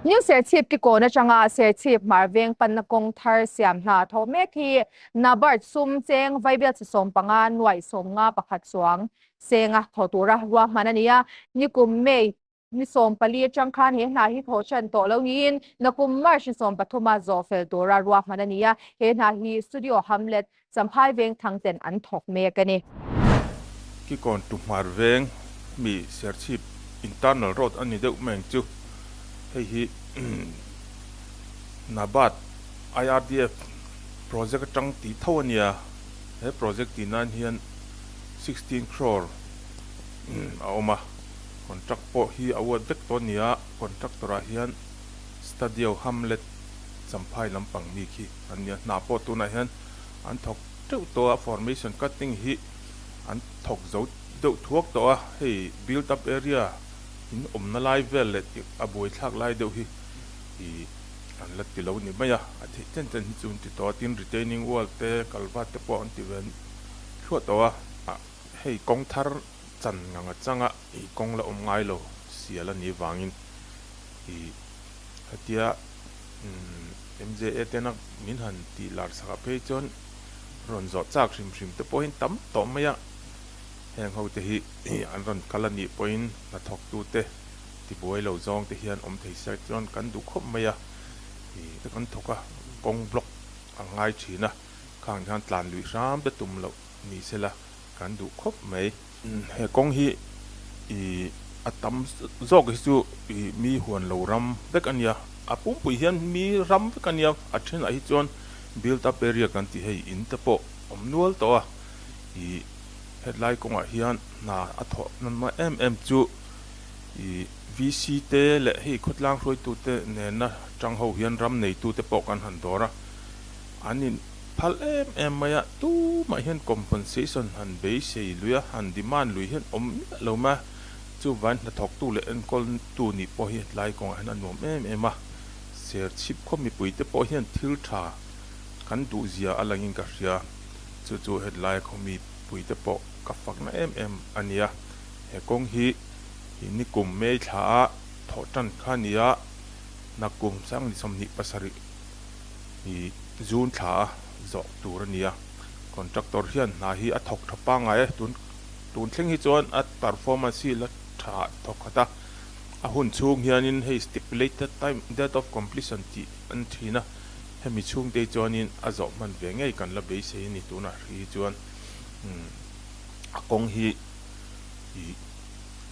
New Serchhip Kikawn atanga Serchhip Hmar Veng panna kawng thar siam hna thawh mek hi NABARD sum cheng vaibel chi 15 nuaih 51 chuang senga thawh tura ruahman a ni a. Nikum May ni 14 atang khan he hna hi thawh tan tawh lo niin nakum March ni 13 a zawh fel tura ruahman a ni a. He hna hi Studio Hamlet Champhai Veng thang ten an thawk mek a ni. Kikawn to Hmar Veng mi Serchhip internal road a ni deuh mai ang chu. Hei hi NABARD IRDF project atang tih tho a nia. He project tih nan hian 16 crore a awm a. Contract pawh hi a uat vek tawh a ni a. Contractor ah hian Stadio Hamlet Champhai lampang mi khi an nia. Hna pawh tunah hian an thawk teuh tawh a, formation cutting hi an thawk zo deuh thuak tawh a, hei built up area in awmna lai vel leh a buaithlak lai deuh hi ih an la ti lo ni mai a, a theih chen chen hi chu an ti tawh a, tin retaining wall te culvert te pawh an ti ve thluah tawh a, hei kawng thar chan ngang atanga ih kawng la awm ngai lo sial a nih vangin ih hetia umm MJA tena min han tih lar chak ah phei chuan rawn zawh chak hrim hrim te pawhin tam tawh mai a, heng ho te hi an rawn kal a nih pawhin hnathawk tu te tibuai lo zawng te hian awm thei se chuan kan duh khawp mai a, ih kan thawk a kawng block a ngai thin a, khang hian tlan luih hram te tum loh ni sela kan duh khawp mai. He kawng hi ih a tam zawk hi chu ih mi huan lo ram vek a nia, a pumpui hian mi ram vek a nia, a thenah hi chuan built up area kan tih hei in te pawh awm nual tawh a, ih hetlai kawngah hian hna a thawh nana em em chu ih VC te leh hei khawtlang hruaitute nena tang ho hian ram neitute pawh kan han dawr a, an in. Phal em em mai a, tumah hian compensation han beisei lui a, han demand lui hian awm miah lo mai a, chuvain hnathawktu leh enkawltu nih pawh hi tlai kawngah hian a nuam em em a, Serchhip khaw mipuite pawh hian thil tha kan duhzia a langin ka hria, chu chu hetlai khaw mipuite pawh ka fakna em em a nia, he kawng hi nikum May thla a thawh tan kha a ni a, nakum sang ni 27. Ih zun thla a zawh tur a ni a, contractor hian hna hi a thawk tha pangngai a, tun tun thleng hi chuan a performance hi la tha thawk khat a, a hun chhung hianin hei stipulated time date of completion tih an thin a, hemi chhung te hi chuanin a zawh hman ve ngei kan la beisei a ni tunah hri hi chuan a kawng hi ih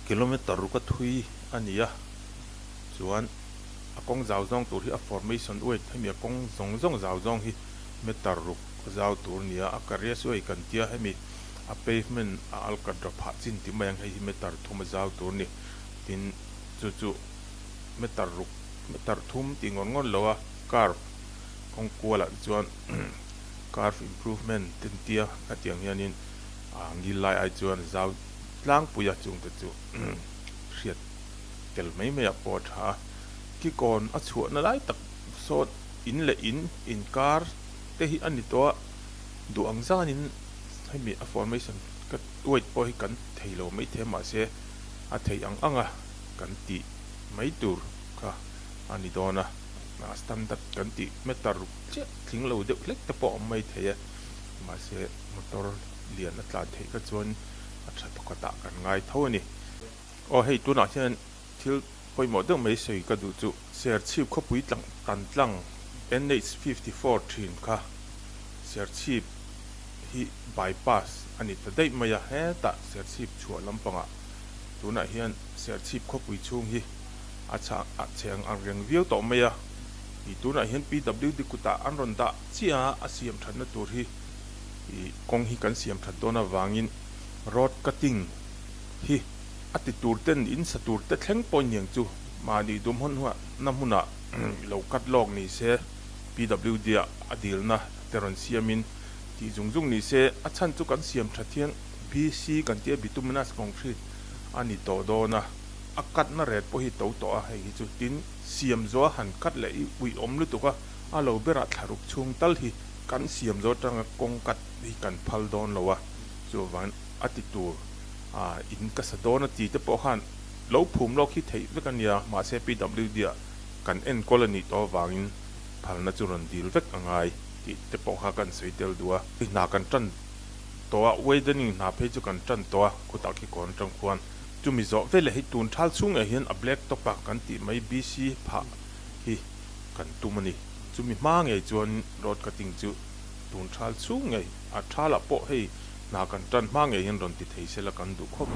kilometer ruk a thui a ni a, chuan. A kawng zau zawng tur hi a formation weight hemi a kawng zawng zawng zau zawng hi meter ruk a zau tur a ni a, a carriage way kan tia hemi a pavement a alkatra phah chin tih mai ang hei hi meter thum a zau tur a ni. Tin chu chu meter ruk meter thum tih ngawt ngawt lo a curve kawng kualah te chuan curve improvement te an tia hetiang hianin a ngil lai ai chuan zau tlangpui a chungte chu hriat tel mai mai ah pawh a tha a, kikawn a chhuahna lai tak sawn in leh in inkar te hi a ni tawh a, duh ang zanin hemi a formation ka weight pawh hi kan thei lo mai thei a mahse a theih ang ang a kan tih mai tur kha a ni dawn a, a standard kan tih meter ruk chiah tling lo deuh hlek te pawh a awm mai thei a, mahse motor lian a tlan theih kha chuan a tha tawkhatah kan ngai tho a ni. Aw hei tunah hian thil pawimawh deuh mai sawi ka duh chu Serchhip khawpui tlang tan tlang NH 54 thin kha Serchhip hi bypass a ni ta daih mai a, hetah Serchhip chhuah lampangah tunah hian Serchhip khawpui chhung hi a chhah a cheng ang reng viau tawh mai a, ih tunah hian PWD kutah an rawn dah chiah a, a siam thatna tur hi ih kawng hi kan siam that dawn avangin road cutting hi a ti tur ten in sa tur te thleng pawh iniang chu mahni dum hawn na hmunah lo cut lawk ni se PWD ah a dilna te rawn siamin tih zung zung ni se a chhan chu kan siam that hian BC kan tia bituminous concrete a ni tawh dawn a, a cut na ret pawh hi to tawh a hei hi chu tin siam zawh a han cut leh i uiawm lutuk a a lo berah thlaruk chhung tal hi kan siam zawh atanga kawng cut hi kan phal dawn lo a chuvangin a ti tur a in ka sa dawn a ti te pawh khan lo phum lawk hi theih vek a nia mahse PWD ah kan enkawl a nih tawh avangin phalna chu rawn dil vek a ngai tih te pawh kha kan sawi tel duh a. Hna kan tan tawh a, widening hna phei chu kan tan tawh a, khutah khi kawn atang khuan chumi zawh veleh hi tun thal chhungah hian a black top a kan tih mai BC phah hi kan tum a ni. Chumi hma ngei chuan road cutting chu tun thal chhung ngei a thalah pawh hei hna kan tan hma ngei hian rawn ti thei sela kan duh khawp.